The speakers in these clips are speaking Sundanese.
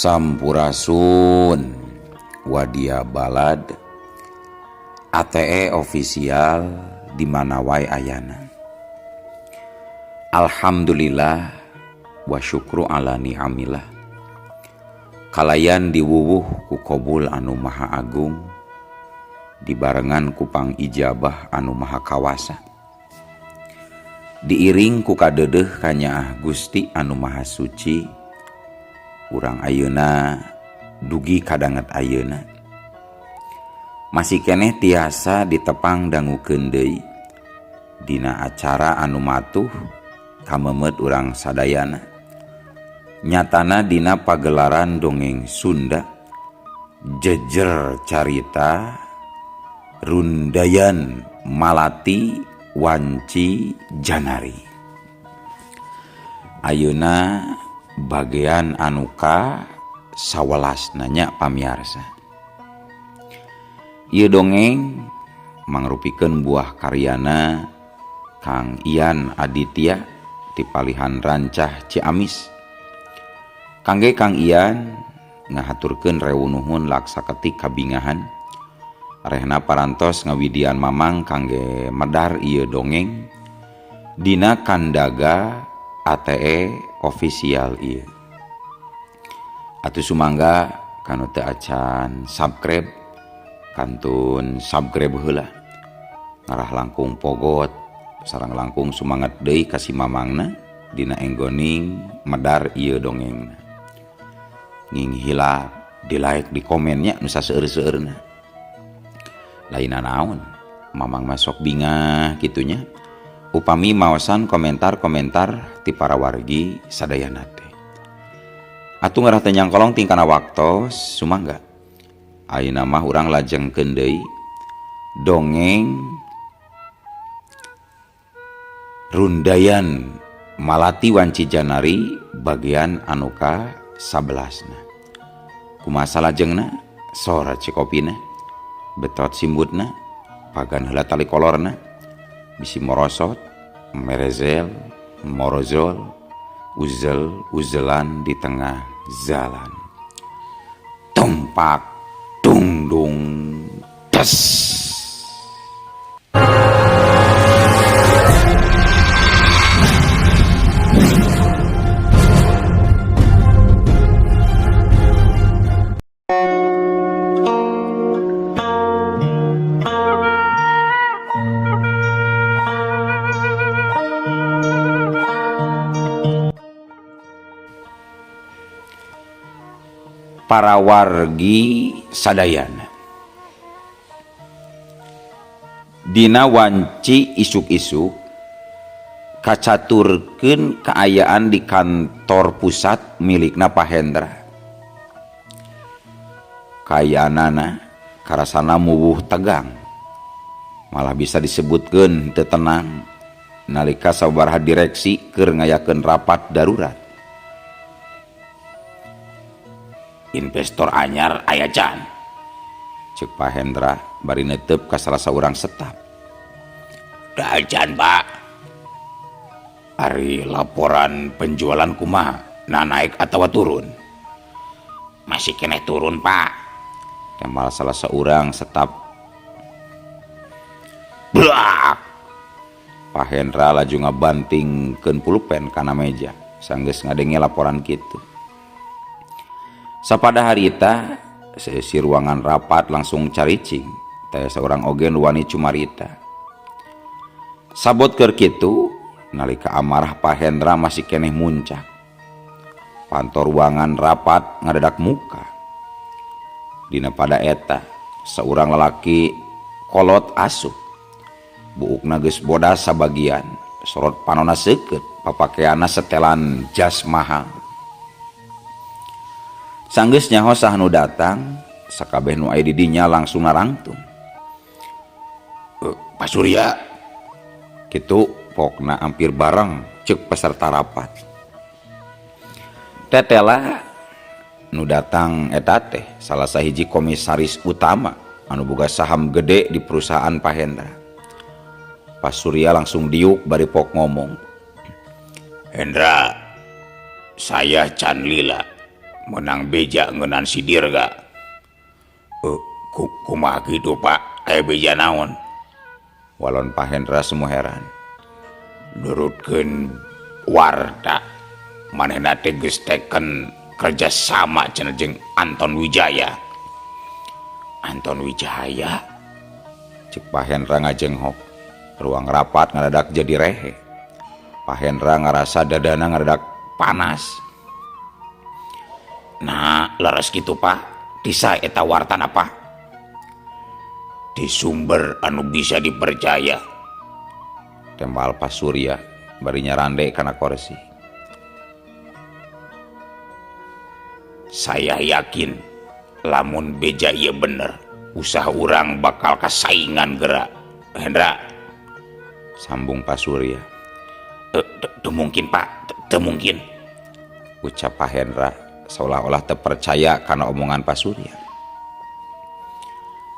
Sampurasun Wadia Balad ATE official di mana wae ayana. Alhamdulillah wa syukru ala ni'amillah. Kalayan diwuwuh ku kobul anu maha agung, dibarengan ku pangijabah anu maha kawasa. Diiring ku kadeudeuh kanyaah Gusti anu maha suci, urang ayeuna dugi kadanget ayeuna. Masih keneh tiasa ditepang dangukeun deui dina acara anu matuh kamemet urang sadayana. Nyatana dina pagelaran dongeng Sunda jejer carita Rundayan Malati Wanci Janari. Ayeuna bagian anu ka 11 nanya pamiarsa. Ieu dongeng mangrupikeun buah karyana Kang Ian Aditya ti Palihan Rancah Ciamis. Kangge Kang Ian ngahaturkeun rewu nuhun laksa ketik kabingahan. Rehna parantos ngawidian mamang kangge medar ieu dongeng dina kandaga ATE official ieu. Atuh sumangga kanu teu acan subscribe kantun subscribe heula. Ngarah langkung pogot sareng langkung sumanget deui ka si mamangna dina enggoning medar ieu dongengna. Nging hilap di like di komennya nu saseueur-seueurna. Lain naon, mamang masuk bingah kitunya. Upami maosan komentar-komentar ti para wargi sadayana teh. Atuh ngarah teu nyangkolong tingkana waktos sumangga. Ayeuna mah urang lajengkeun deui dongeng Rundayan Malati Wanci Janari bagian anu ka 11-na. Kumaha salajengna? Sora cikopina, betot simbutna, pagan heula tali kolorna, bisi morosot, merezel, morozol, uzel uzelan di tengah jalan. Tumpak dungdung des. Para wargi sadayana dina wanci isuk-isuk kacaturkeun kaayaan di kantor pusat milikna Pak Hendra. Kaayaanana karasana muwuh tegang, malah bisa disebutkeun teu tenang nalika sababaraha direksi keur ngayakeun rapat darurat. Investor anyar aya can, cek Pak Hendra bari netep ka salah saurang staf. Da can Pak, ari laporan penjualan kumaha, nah naik atawa turun? Masih keneh turun Pak, tembal salah seorang staf. Blak! Pak Hendra laju ngabantingkeun pulpen kana meja sanggeus ngadenge laporan kitu. Sapada harita seisi ruangan rapat langsung caricing, teh seorang oge nu wani cumarita. Sabot keur kitu nalika amarah Pak Hendra masih keneh muncak. Pantor ruangan rapat ngadadak muka. Dina pada eta seorang lalaki kolot asup. Buukna geus bodas sabagian, sorot panona seukeut, papakeanna setelan jas mahal. Sanggeus nyaho saha nu datang, sakabeh nu aya di dinya langsung narangtung. Pak Surya, kitu pokna hampir bareng cek peserta rapat. Tetela nu datang eta teh salah sahiji komisaris utama anu boga saham gede di perusahaan Pak Hendra. Pak Surya langsung diuk bari pok ngomong. Hendra, saya can lila Menang beja ngeunaan si Dirga. Kumaha kitu Pak? Aya beja naon? Walon Pak Hendra semu heran. Nurutkeun warta manehna teh geus teken kerjasama cenah jeung Anton Wijaya. Anton Wijaya? Cek Pak Hendra ngajenghok. Ruang rapat ngadadak jadi rehe. Pak Hendra ngarasa dadana ngadadak panas. Nah, leres kitu Pak. Tisa eta wartana Pak. Di sumber anu bisa dipercaya. Tembal Pak Surya bari nyarande kana kursi. Saya yakin lamun beja ieu bener, usaha urang bakal kasaingan gerak. Hendra, sambung Pak Surya. Teu mungkin Pak, teu mungkin. Ucap Pak Hendra seolah-olah terpercaya karena omongan Pak Surya.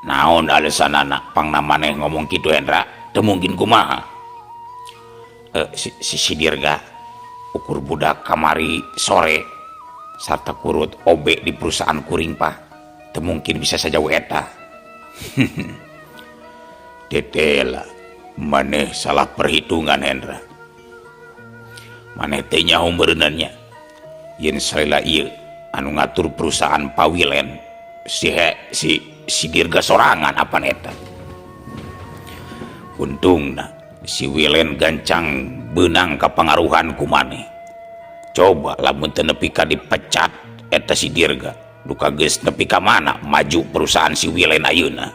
Naon alesanana pangna maneh ngomong kitu Hendra? Teu mungkin kumaha? Si Dirga ukur budak kamari sore sarta kurut OB di perusahaan kuring Pak. Teu mungkin bisa sajauh eta. Tetela maneh salah perhitungan Hendra. Maneh teh nyaho meureunannya. Yen salila ieu anu ngatur perusahaan Pawilen si Dirga sorangan apan eta. Untungna si Wilen gancang beunang kapangaruhan ku maneh. Coba lamun teu nepi ka dipecat eta si Dirga, duka geus nepi ka mana maju perusahaan si Wilen ayeuna.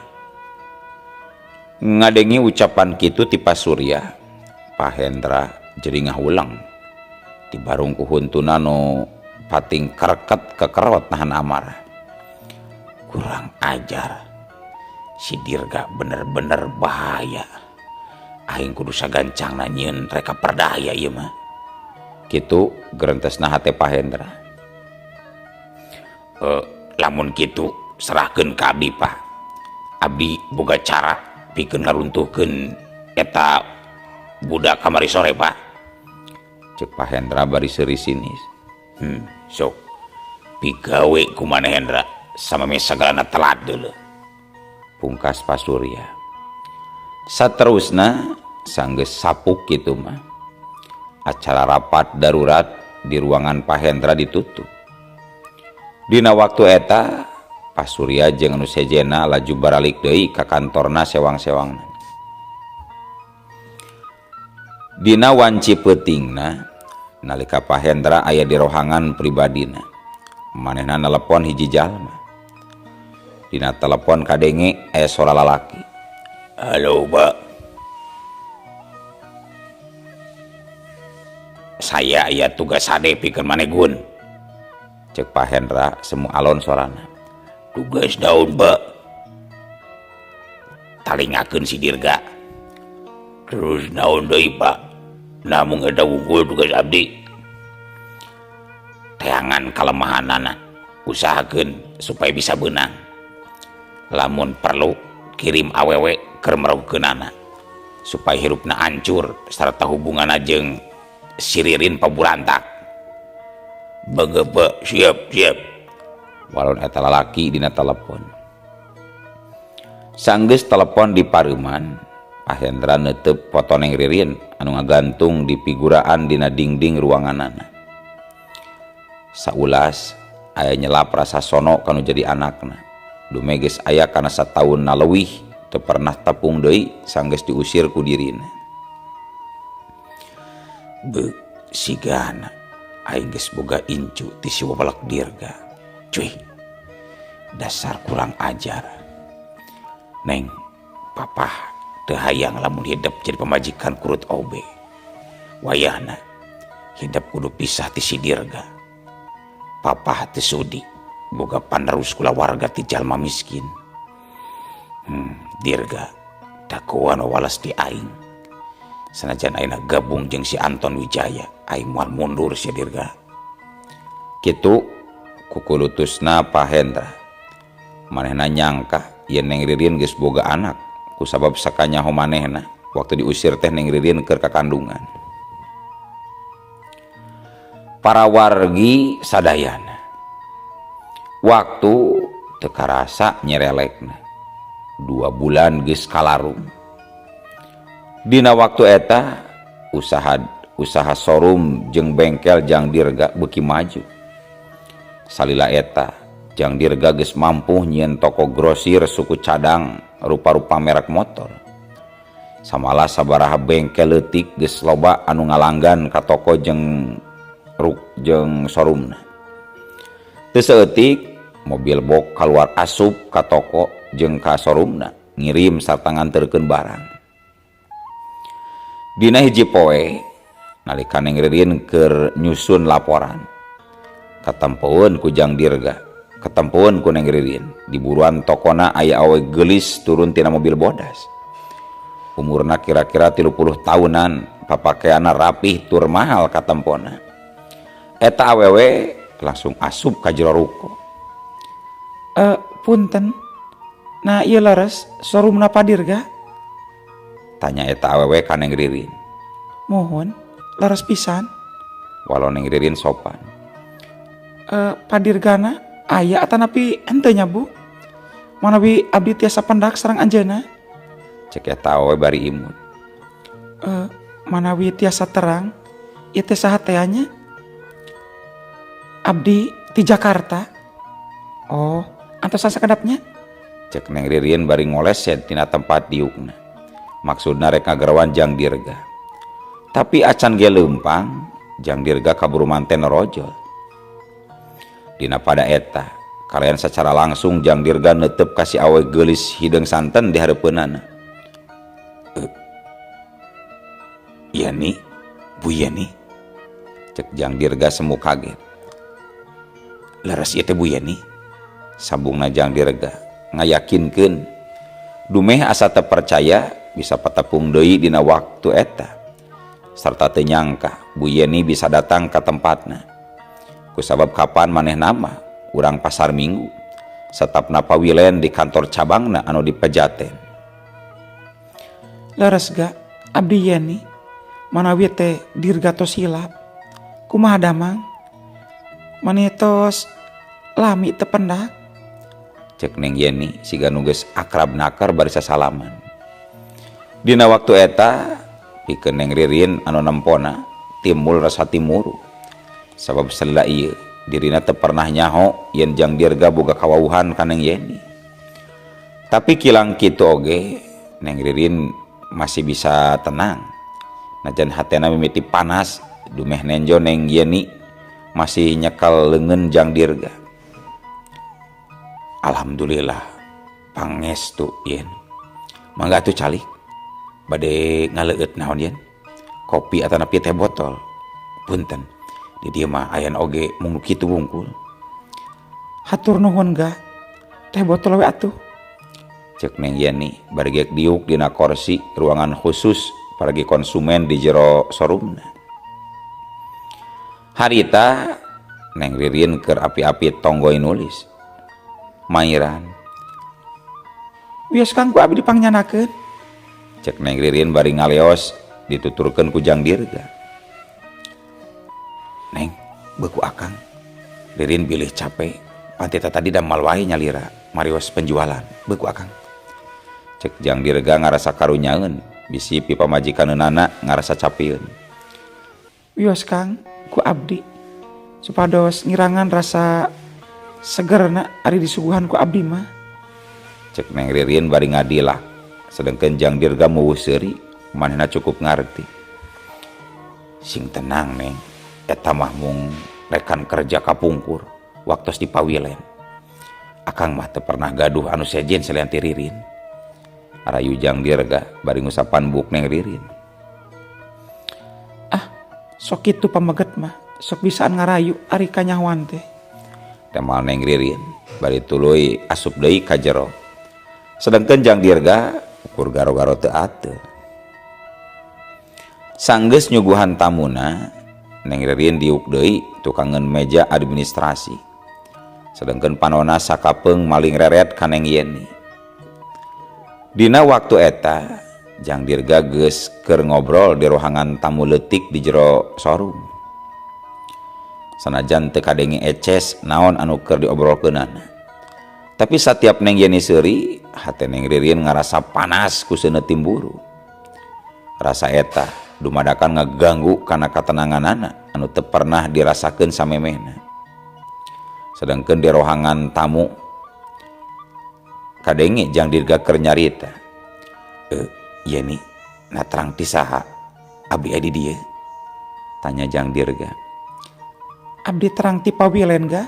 Ngadengi ucapan kitu ti Pak Surya, Pak Hendra jadi ngahulang. Dibarung ku huntuna nu pating kereket kekerot nahan amarah. Kurang ajar. Si Dirga bener-bener bahaya. Aing kudu sagancangna nyieun reka perdaya ieu mah. Kitu gerentesna hate Pak Hendra. Lamun kitu serahkeun ka abdi Pak. Abdi boga cara pikeun ngaruntuhkeun eta budak kamari sore Pak. Cek Pak Hendra bari seuri sinis. Sok pigawe ku maneh Hendra sameme sagalana telat deuleu. Pungkas Pak Surya. Saterusna sanggeus sapuk kitu mah. Acara rapat darurat di ruangan Pak Hendra ditutup. Dina waktu eta Pak Surya jeung anu sejena laju baralik deui ka kantorna sewang-sewangna. Dina wanci peutingna nalika Pak Hendra aya di rohangan pribadina, manehna nelepon hiji jalma. Dina telepon kadenge aya sora lalaki. Halo Pak. Saya aya tugas hade pikeun maneh Gun. Cek Pak Hendra semu alon sorana. Tugas daun Pak. Talingakeun si Dirga. Terus naon deui Pak? Namung eta wungkul tugas abdi. Teangan kalemahanana, usahakeun supaya bisa beunang. Lamun perlu kirim awewe keur meraukeunana supaya hirupna hancur sarta hubunganna jeung si Ririn paburantak. Bege siap siap. Walon eta lalaki dina telepon. Sanggeus telepon di pareuman, Pak Hendra neuteup foto Neng Ririn anu ngagantung di figuraan dina dingding ruanganana. Saulas aya nyelap rasa sono kanu jadi anakna. Dume geus aya kana sataun leuwih teu pernah tepung deui sanggeus diusir ku dirina. Beuk sigana aing geus boga incu ti si wawalak Dirga. Cuy, dasar kurang ajar. Neng, papah teu hayang lamun hidup jadi pamajikan kurut obe. Wayahna hidup kudu pisah ti si Dirga. Papah teu sudi boga panerus kulawarga ti jalma miskin. Dirga dagoan walas di aing. Sanajan ayeuna gabung jeung si Anton Wijaya, aing moal mundur si Dirga. Kitu kukulutusna Pak Hendra. Manehna nyangka yen Neng Ririn geus boga anak kusabab sakanyaho manehna waktu diusir teh Neng Ririn keur kakandungan. Para wargi sadayana Waktu teu karasa nyerelekna. 2 bulan geus kalarung. Dina waktu eta usaha usaha showroom jeung bengkel Jang Dirga beuki maju. Salila eta Jang Dirga geus mampu nyieun toko grosir suku cadang rupa-rupa merek motor. Samalah sabaraha bengkel leutik geus loba anu ngalanggan ka toko jeung ruk jeung showroomna. Teu saeutik mobil box kaluar asup ka toko jeung ka showroomna ngirim sarta nganterkeun barang. Dina hiji poe nalika Neng Ririn keur nyusun laporan, katempoeun ku Jang Dirga, katempoeun ku Neng Ririn di buruan tokona aya awewe geulis turun tina mobil bodas. Umurna kira-kira 30 tahunan, papakeanna rapih tur mahal katempona. Eta awewe langsung asup ka jero ruko. Eh, punten. Nah, ieu leres showroomna Pa Dirga? Tanya eta awewe ka Neng Ririn. Muhun, leres pisan. Walau Neng Ririn sopan. Eh, Pa Dirgana aya atanapi henteu nya, Bu? Manawi abdi tiasa pendak sareng anjeunna? Cek eta awewe bari imut. Eh, manawi tiasa terang, ieu teh saha teh nya? Abdi ti Jakarta. Oh, antosan sakedap nya. Cek Neng Ririn bari ngoleset tina tempat diukna. Maksudna rek ngageroan Jang Dirga. Tapi acan ge leumpang, Jang Dirga kaburu manten rojol. Dina pada eta, kalian secara langsung Jang Dirga netep ka si awewe geulis hideung santen di hareupeunana. Eh, Yeni, Bu Yeni. Cek Jang Dirga semu kaget. Leres ieu teh Bu Yeni? Sambungna Jang Dirga ngayakinkeun. Dumeh asa teu percaya bisa patepung deui dina waktu eta. Sarta teu nyangka Bu Yeni bisa datang ka tempatna. Kusabab kapan manehna mah urang Pasar Minggu. Setapna pawilen di kantor cabangna anu di Pejaten. Leres ga, abdi Yeni. Manawi teh Dirga tos hilap. Kumaha damang? Mani tos lami teu pendak. Cek Neng Yeni siga nu geus akrab nakar bari sasalaman. Dina waktu eta pikeun Neng Ririn anu nempona timbul rasa timuru. Sabab salila ieu dirina teu pernah nyaho yen Jang Dirga boga kawauhan ka Neng Yeni. Tapi kilang kitu oge Neng Ririn masih bisa tenang. Najan hatena mimiti panas dumeh nenjo Neng Yeni masih nyekal leungeun Jang Dirga. Alhamdulillah pangestu, Yen. Mangga atuh calik. Bade ngaleueut naon, Yen? Kopi atanapi teh botol? Punten. Di dieu mah aya oge mung nu kitu wungkul. Hatur nuhun ga. Teh botol we atuh. Cek Neng Yeni bari geuk diuk dina korsi ruangan khusus paragi konsumen di jero showroomna. Harita Neng Ririn keur api-api tonggoy nulis. Mairan. Wios, Kang, ku abdi dipangnyandakeun. Cek Neng Ririn bari ngaleos dituturkeun ku Jang Dirga. Neng, beu ku Akang. Ririn bilih capek. Pan ti tadi damal wae nyalira marios penjualan. Beu ku Akang. Cek Jang Dirga ngarasa karunyaeun bisi pipamajikaneunana ngarasa capieun. Wios, Kang, ku abdi. Supados ngirangan rasa segerna ari disuguhan ku abdi mah. Cek Neng Ririn bari ngadilak. Sedengkeun Jang Dirga muwuh seuri, manehna cukup ngarti. Sing tenang, Neng. Eta mah mung rekan kerja kapungkur waktos di pawilen. Akang mah teu pernah gaduh anu sejen salian ti Ririn. Rayu Jang Dirga bari ngusapan buuk Neng Ririn. Ah, sok kitu pameget mah, sok bisaan ngarayu ari kanyahoan teh. Temal Neng Ririn bari tuluy asup deui ka jero. Sedengkeun Jang Dirga ukur garo-garo teu ateu. Sanggeus nyuguhan tamuna, Neng Ririn diuk deui tukangeun meja administrasi. Sedengkeun panona sakapeung maling reret ka Neng Yeni. Dina waktu eta Jang Dirga geus keur ngobrol di ruangan tamu leutik di jero showroom. Sanajan teu kadenge eces naon anu keur diobrolkeunana. Tapi satiap Neng Yeni seuri, hate Neng Ririn ngarasa panas ku seuneu timburu. Rasa eta dumadakan ngaganggu kana katenanganana anu teu pernah dirasakeun samemehna. Sedangkeun di rohangan tamu kadenge Jang Dirga keur nyarita. Yeni, na terang ti saha abdi aya di dieu? Tanya Jang Dirga. Abdi terang ti pawilen ga?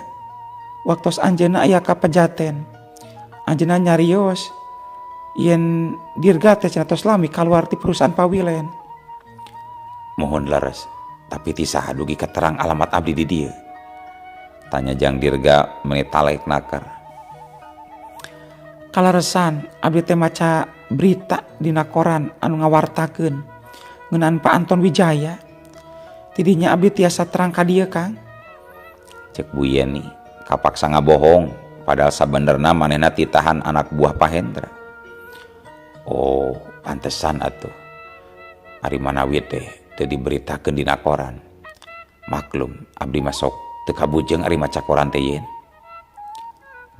Waktos anjeunna aya ka Pejaten. Anjeunna nyarios yen Dirga teh cenah tos lami kaluar ti perusahaan pawilen. Mohon leres, tapi ti saha dugi katerang alamat abdi di dieu? Tanya Jang Dirga meni talek naker. Kaleresan abdi teh maca berita dina koran anu ngawartakeun ngeunaan Pak Anton Wijaya. Tidinya abdi tiasa terang ka dieu, Kang. Cek Bu Yeni kapaksa ngabohong padahal sabenerna manehna titahan anak buah Pak Hendra. Oh, pantesan atuh. Ari manawi teh teu diberitakeun dina koran. Maklum, abdi masok teu kabujeng ari maca koran teh yen.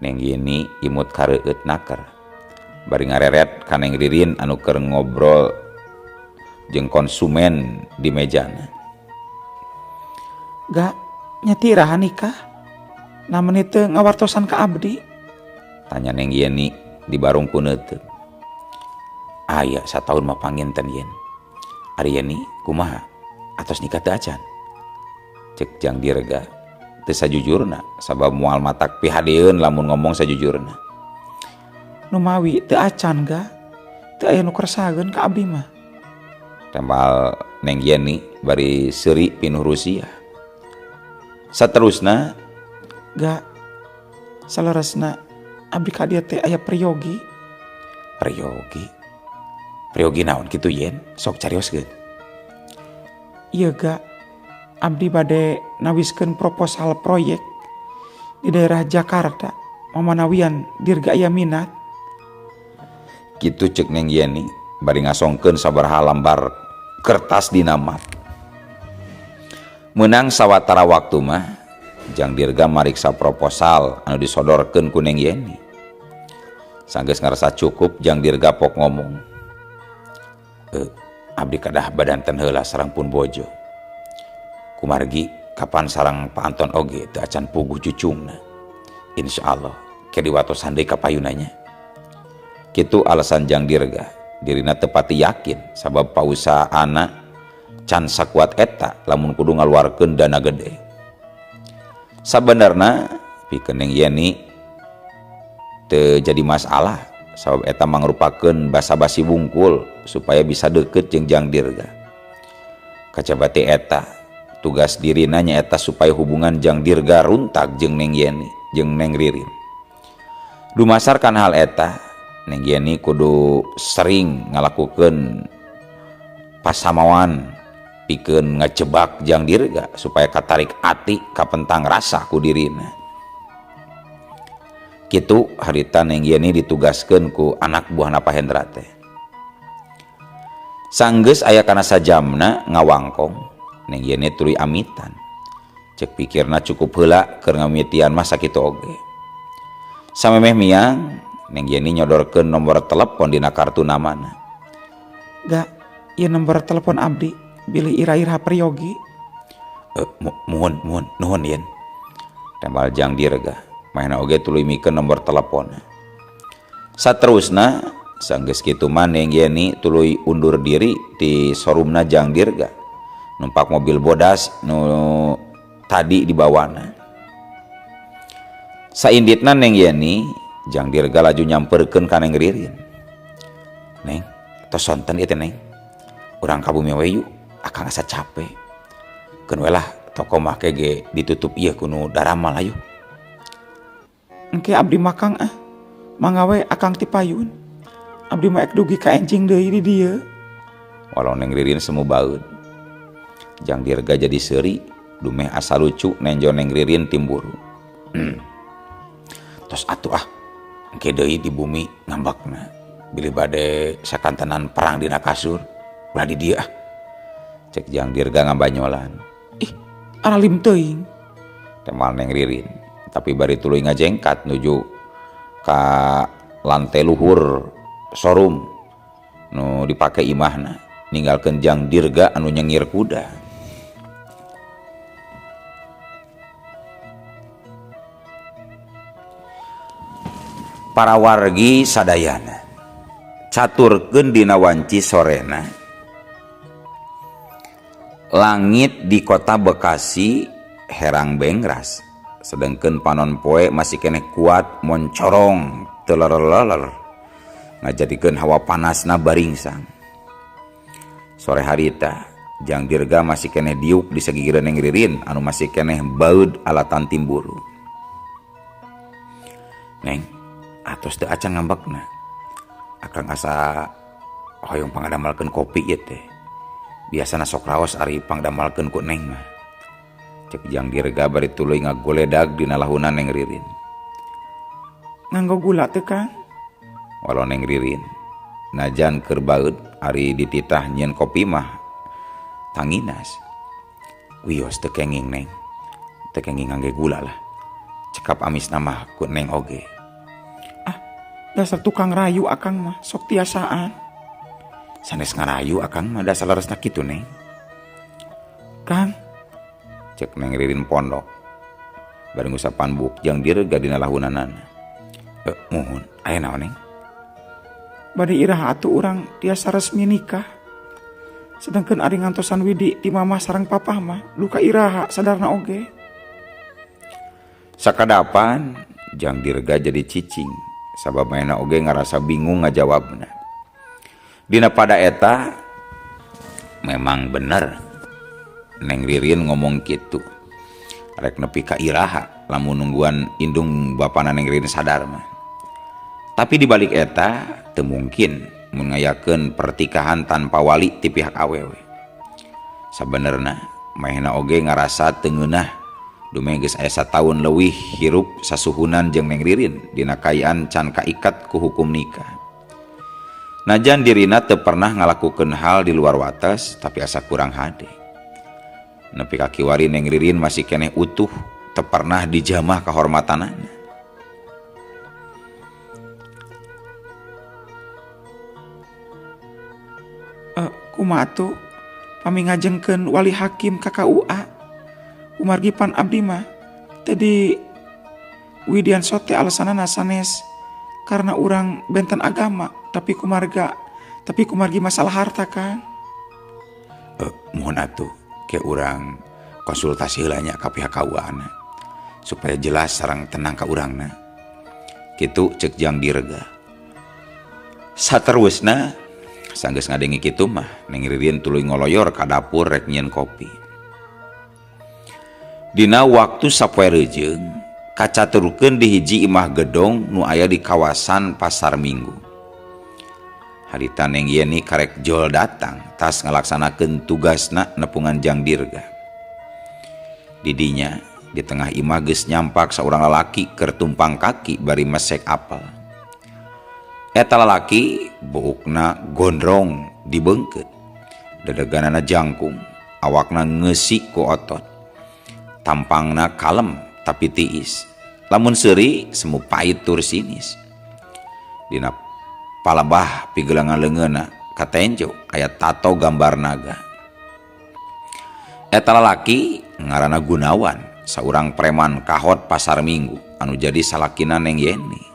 Neng Yeni imut kareueut naker. Bari ngareret ka Neng Ririn anu keur ngobrol jeung konsumen di mejana. Ga, nya ti iraha nikah? Namun teu ngawartosan ka abdi? Tanya Neng Yeni di barung ku neuteuk. Aya sataun mah panginten yen. Ari Yeni kumaha? Atos nikah teu acan? Cek Jang Dirga teu sajujurna sabab moal matak pihadeun lamun ngomong sajujurna. Numawi teu acan ga? Teu aya nu kersakeun ka abdi mah. Tembal Neng Yeni bari seuri pinuh rusiah. Saterusna ga saleresna abdi ka dieu teh aya priyogi. Priyogi? Priyogi naon kitu yen? Sok carioskeun. Ieu ga, abdi bade nawiskeun proposal proyek di daerah Jakarta mamanawian Dirga aya minat. Kitu cek Neng Yeni bari ngasongkeun sabaraha lambar kertas dina map. Meunang sawatara waktu mah Jang Dirga mariksa proposal anu disodorkeun ku Neng Yeni. Sanggeus ngarasa cukup Jang Dirga pok ngomong. Abdi kadah badanten heula sareng pun bojo. Kumargi kapan sareng Pak Anton oge teu acan puguh cucungna. Insyaallah ke diwatosan deui ka payunanya. Kitu alasan Jang Dirga. Dirina teu pati yakin sabab pausahaana can sakuat eta lamun kudu ngaluarkeun dana gede. Sabenerna pikeun Neng Yeni teu jadi masalah sabab eta mangrupakeun basa-basi wungkul supaya bisa deket jeung Jang Dirga. Kacabati eta tugas dirina nyaeta supaya hubungan Jang Dirga runtag jeung Neng Yeni jeung Neng Ririn. Dumasarkan hal eta, Neng Yeni kudu sering ngalakukeun pasamawan pikeun ngajebak Jang Dirga supaya katarik ati kapentang rasa ku dirina. Kitu harita Neng Yeni ditugaskeun ku anak buahna Pak Hendra teh. Sanggeus aya kana sajamna ngawangkong, Neng Yeni tuluy amitan. Cek pikirna cukup heula keur ngamitian mah sakitu oge. Samemeh miang, Neng Yeni nyodorkeun nomor telepon dina kartu namana. Ga, ieu nomor telepon abdi, bilih ira-ira priyogi. Muhun, muhun, nuhun yen. Tembal Jang Dirga, mahna oge tuluy mikeun nomor telepon. Saterusna, sanggeus kitu mah Neng Yeni tuluy undur diri ti showroomna Jang Dirga. Numpak mobil bodas nu tadi dibawana. Sainditna Neng Yeni, Jang Dirga laju nyamperkeun ka Neng Ririn. Neng, tos sonten ieu teh Neng. Urang ka bumi we yuk, akang asa capek. Keun we lah toko mah ge ditutup ieu ku nu daramal ayo. Engke abdi makang ah. Mangga we akang ti payun. Abdi mah ek dugi ka enjing deui di dieu. Walau Neng Ririn semu baeud. Jang Dirga jadi seuri, dumeh asa lucu nenjo Neng Ririn timburu. Tos atuh ah, engke deui di bumi ngambekna. Bilih bade sakantenan perang dina kasur, ulah di dieu ah. Cek Jang Dirga ngabanyolan. Ih, aralim teuing. Temal Neng Ririn tapi bari tuluy ngajengkat nuju ka lantai luhur showroom nu dipake imahna ninggalkeun Jang Dirga anu nyengir kuda. Para wargi sadayana caturkeun dina wanci sorena langit di kota Bekasi herang bengras sedengkeun panon poe masih keneh kuat moncorong teler-leler ngajadikeun hawa panasna baringsang. Sore harita Jang Dirga masih keneh diuk di sagigireun Neng Ririn anu masih keneh baeud alatan timburu. Neng, atos teu acan ngambekna. Akang asa hoyong pangadamalkeun kopi ieu teh. Biasana sok raos ari pangdamalkeun ku Neng mah. Cek Jang Dirga bari tuluy ngagoledag dina lahunan Neng Ririn. Nganggo gula teu Kang? Walau Neng Ririn najan keur baeud ari dititah nyieun kopi mah tanginas. Wios teu kenging Neng. Teu kenging ngangge gula lah. Cekap amisna mah ku Neng oge. Ah, dasar tukang rayu akang mah sok tiasaan. Sanes ngarayu akang mah dasar leresna kitu Neng. Kang, cek Neng Ririn pondok. Bari ngusapan buk Jang Dirga dina lahunanana. Muhun, aya naon Neng? Bade iraha atuh urang tiasa resmi nikah. Sedangkan ari ngantosan Widi ti mamah sareng papah mah duka iraha sadarna oge. Sakadapan Jang Dirga jadi cicing sabab maena oge ngarasa bingung ngajawabna. Dina pada eta memang bener Neng Ririn ngomong kitu. Rek nepi ka iraha lamun nungguan indung bapana Neng Ririn sadar mah. Tapi dibalik eta teu mungkin mun ngayakeun pertikahan tanpa wali ti pihak awewe. Sabenerna maehna oge ngarasa teu ngeunah dumeh geus aya sataun leuwih hirup sasuhunan jeung Neng Ririn dina kaayaan can kaikat ku hukum nikah. Najan dirina teu pernah ngalakukeun hal di luar wates tapi asa kurang hade. Nepi ka kiwari Neng Ririn masih keneh utuh teu pernah dijamah kahormatanana. Kumaha atuh pami ngajengkeun wali hakim ka KUA kumargi pan abdi mah teu di Widian sote alasanana sanes karena urang benten agama tapi kumargi masalah harta kan. Mohon atuh ke urang konsultasi heula nya ka pihak KUA na supaya jelas sareng tenang ka urangna. Kitu cek Jang Dirga. Saterusna sanggeus ngadengi kitu mah Neng Ririn tuluy ngoloyor ka dapur rek nyieun kopi. Dina waktu sapoe reujeung kacaturkeun di hiji imah gedong nu aya di kawasan Pasar Minggu. Harita Neng Yeni karek jol datang tas ngalaksanakeun tugasna nepungan Jang Dirga. Didinya di tengah imah geus nyampak saurang lalaki keur tumpang kaki bari mesek apel. Eta lalaki buukna gondrong dibeungkeut, dedeganana jangkung, awakna ngeusi ku otot. Tampangna kalem tapi tiis. Lamun seuri semu pait tur sinis. Dina palebah pigelangan leungeunna katenjo aya tato gambar naga. Eta lalaki ngaranna Gunawan, saurang preman kahot Pasar Minggu anu jadi salakina Neng Yeni.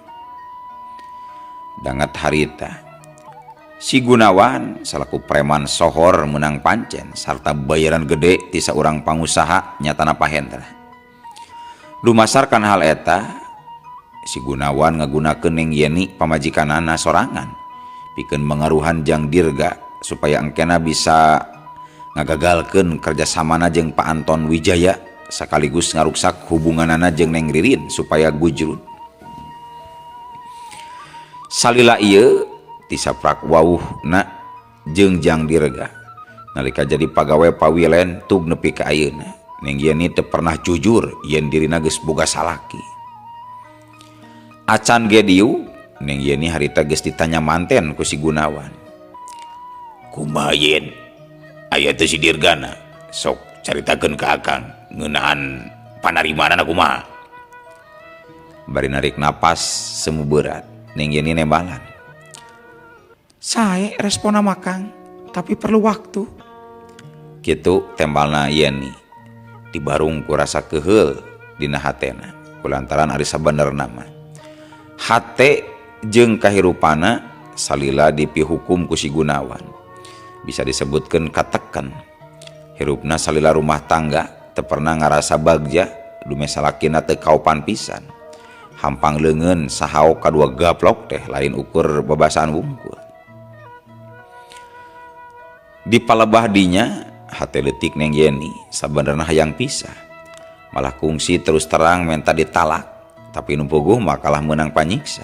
Dangat harita si Gunawan salaku preman sohor menang pancen sarta bayaran gede ti saurang pangusaha nyatana Pahendra. Dumasarkan hal eta si Gunawan ngagunakeun Neng Yeni pamajikanana sorangan pikeun mangaruhan Jang Dirga supaya engkena bisa ngagagalkeun kerjasamana jeung Pak Anton Wijaya sekaligus ngaruksak hubunganana jeung Neng Ririn supaya gujrun. Salila ieu tisaprak wauhna jeung Jang Dirga nalika jadi pagawe pawilen tug nepi ka ayeuna. Neng Yeni teu pernah jujur yen dirina geus boga salaki. Acan ge dieu Neng Yeni harita geus ditanya manten ku si Gunawan. Kumaha yen aya teu si Dirgana sok caritakeun ka akang ngeunaan Panarimaanana kumaha? Bari narik napas semu berat, Neng Yeni nembalan. Sae responna mah Kang, tapi perlu waktu. Kitu tembalna Yeni. Dibarung ku rasa keheul dina hatena kulantaran ari sabenerna mah. Hate jeung kahirupana salila dipihukum ku si Gunawan. Bisa disebutkeun kateken. Hirupna salila rumah tangga teu pernah ngarasa bagja dume salakina teu kaopan pisan. Hampang leungeun sahaok kadua gaplok teh lain ukur babasaan wungkul. Di palebah dinya hate leutik Neng Yeni sabenerna hayang pisah. Malah kungsi terus terang menta ditalak, tapi nu puguh mah kalah meunang panyiksa.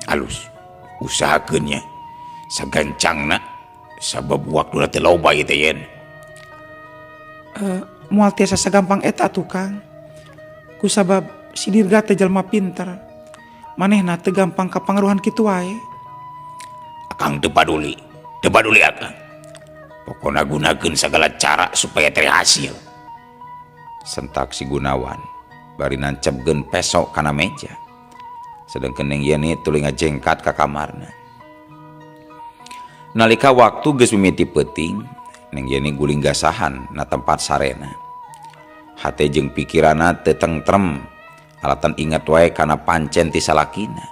Alus usahakeun nya sagancangna sabab waktuna teh loba ieu teh Yen. Moal tiasa sagampang eta atuh Kang. Kusabab si Dirga teh jalma pinter. Manehna teu gampang kapangaruhan kitu wae. Akang teu paduli, teu paduli akang. Pokona gunakeun sagala cara supaya terhasil. Sentak si Gunawan bari nancepkeun peso kana meja. Sedengkeun Neng Yeni tuluy ngajengkat ka kamarna. Nalika waktu geus mimiti peuting, Neng Yeni guling gasahan na tempat sarena. Hate jeung pikiranna teu tengtrem, alatan inget wae kana pancen ti salakina.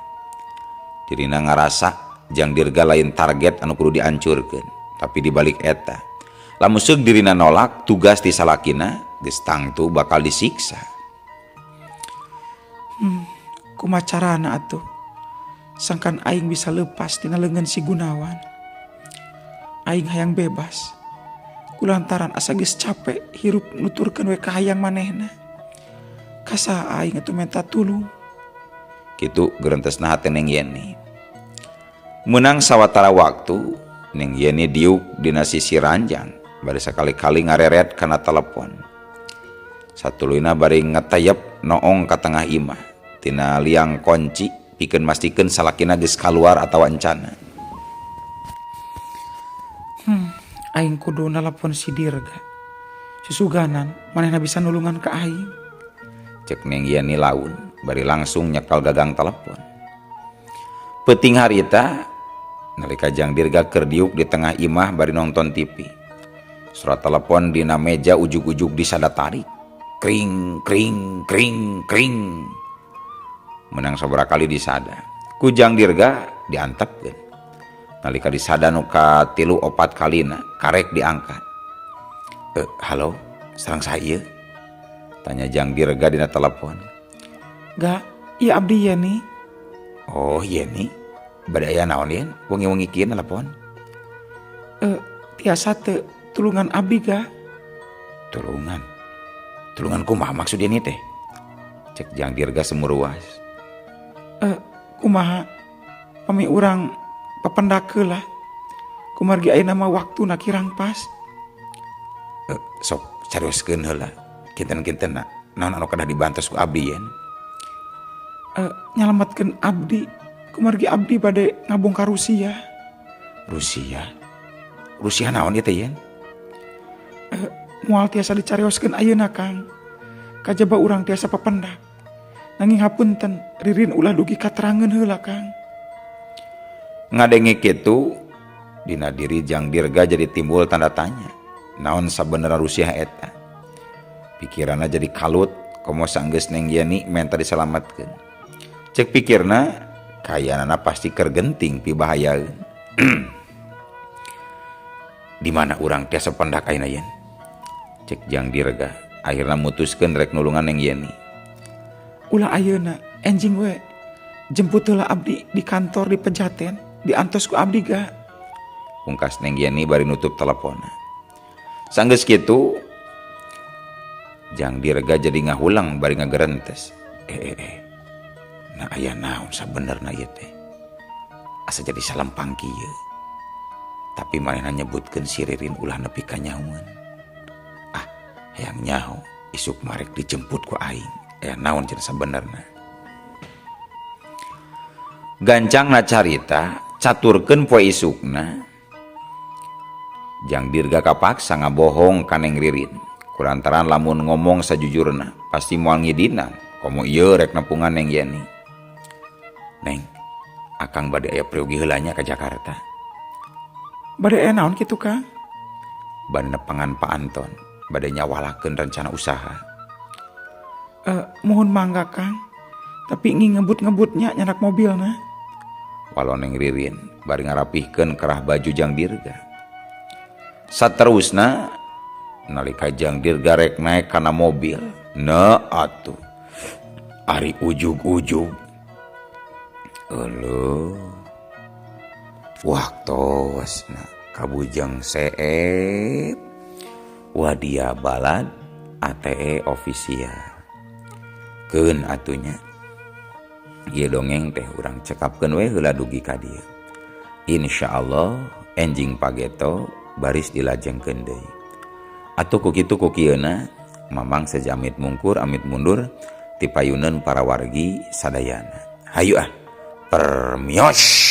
Dirina ngarasa jang Dirga lain target anu kudu diancurkeun, tapi dibalik eta, lamun seug dirina nolak tugas ti salakina, geus tangtu bakal disiksa. Kumaha carana atuh? Sangkan aing bisa lepas tina leungeun si Gunawan. Aing hayang bebas. Kulantaran asa geus capek hirup nuturkeun we kahayang manehna. Ka saha aing atuh menta tulung? Kitu gerentesna hate Neng Yeni. Meunang sawatara waktu, Neng Yeni diuk dina sisi ranjang, bari sakali-kali ngareret kana telepon. Satuluyna bari ngetayep noong ka tengah imah, tina liang kunci pikeun mastikeun salakina geus kaluar atawa encana. Aing kudu nalapon si Dirga. Susuganan manehna bisa nulungan ka aing. Cek Neng Yeni laun, bari langsung nyekel gagang telepon. Peuting harita, nalika Jang Dirga keur diuk di tengah imah bari nonton TV. Surat telepon dina meja ujug-ujug disada tarik. Kring, kring, kring, kring. Menang sabaraha kali disada. Ku Jang Dirga diantepkeun. Nalika disada nu katilu opat kalina, karek diangkat. Halo, sareng saha ieu? Tanya Jang Dirga dina telepon. Ga, ieu abdi Yeni. Oh, Yeni. Bade aya naon yen? Wengi-wengi kieu telepon. Tiasa teu tulungan abdi ga? Tulungan? Tulungan kumaha maksud Yeni teh? Cek Jang Dirga semuruas. Kumaha? Pami urang papendak heula. Kumargi ayeuna mah waktuna kirang pas. Sok carioskeun heula. Kinten-kinten naon anu kedah dibantos ku abdi yen? Nyalametkeun abdi. Kumargi abdi bade ngabongkar Rusia. Rusia? Rusia naon ieu teh yen? Moal tiasa dicarioskeun ayeuna Kang. Kajaba urang tiasa papendak. Nanging hapunten Ririn ulah dugi katerangeun heula Kang. Ngadenge kitu dina diri Jang Dirga jadi timbul tanda tanya. Naon sabenerna Rusia eta? Pikiranna jadi kalut komo sanggeus Neng Yeni menta disalametkeun. Cek pikirna kayanana pasti keur genting pibahayaeun. Di mana urang tiasa pendak ayeuna yen? Cek Jang Dirga akhirna mutuskeun rek nulungan Neng Yeni. Ulah ayeuna enjing we jemput heula abdi di kantor di Pejaten, diantos ku abdi ga. Pungkas Neng Yeni bari nutup teleponna. Sanggeus kitu Jang Dirga jadi ngahulang bari ngagerentes. Nah aya naon sabenerna ieu teh? Asa jadi salempang kieu. Tapi manehna nyebutkeun si Ririn ulah nepi ka nyahoeun. Ah, hayang nyaho isuk marek dijemput ku aing. Aya naon cenah sabenerna? Gancangna carita caturkeun poe isukna. Jang Dirga kapaksa ngabohong ka Neng Ririn. Kulantaran lamun ngomong sajujurna pasti moal ngidinan komo ieu rek nepungan Neng Yeni. Neng, akang bade aya peryogi heula nya ka Jakarta. Bade aya naon kitu Kang? Bade nepangan Pak Anton, bade nyawalakeun rencana usaha. Muhun mangga Kang, tapi ngi ngebut-ngebutnya nyanak mobilna. Walau Neng Ririn bari ngarapihkeun kerah baju Jang Dirga. Saterusna nalika Jang Dirga rek naek kana mobil, na atuh ari ujug-ujug. Euleuh. Waktosna kabujeng seep Wadia Balad ATE official. Keun atunya. Ieu dongeng teh urang cekapkeun we heula dugi ka dieu. Insyaallah enjing pageto baris dilajengkeun deui. Atuh ku kitu ku kieuna Mamang sejamit mungkur amit mundur tipayuneun para wargi sadayana. Hayu ah, permios.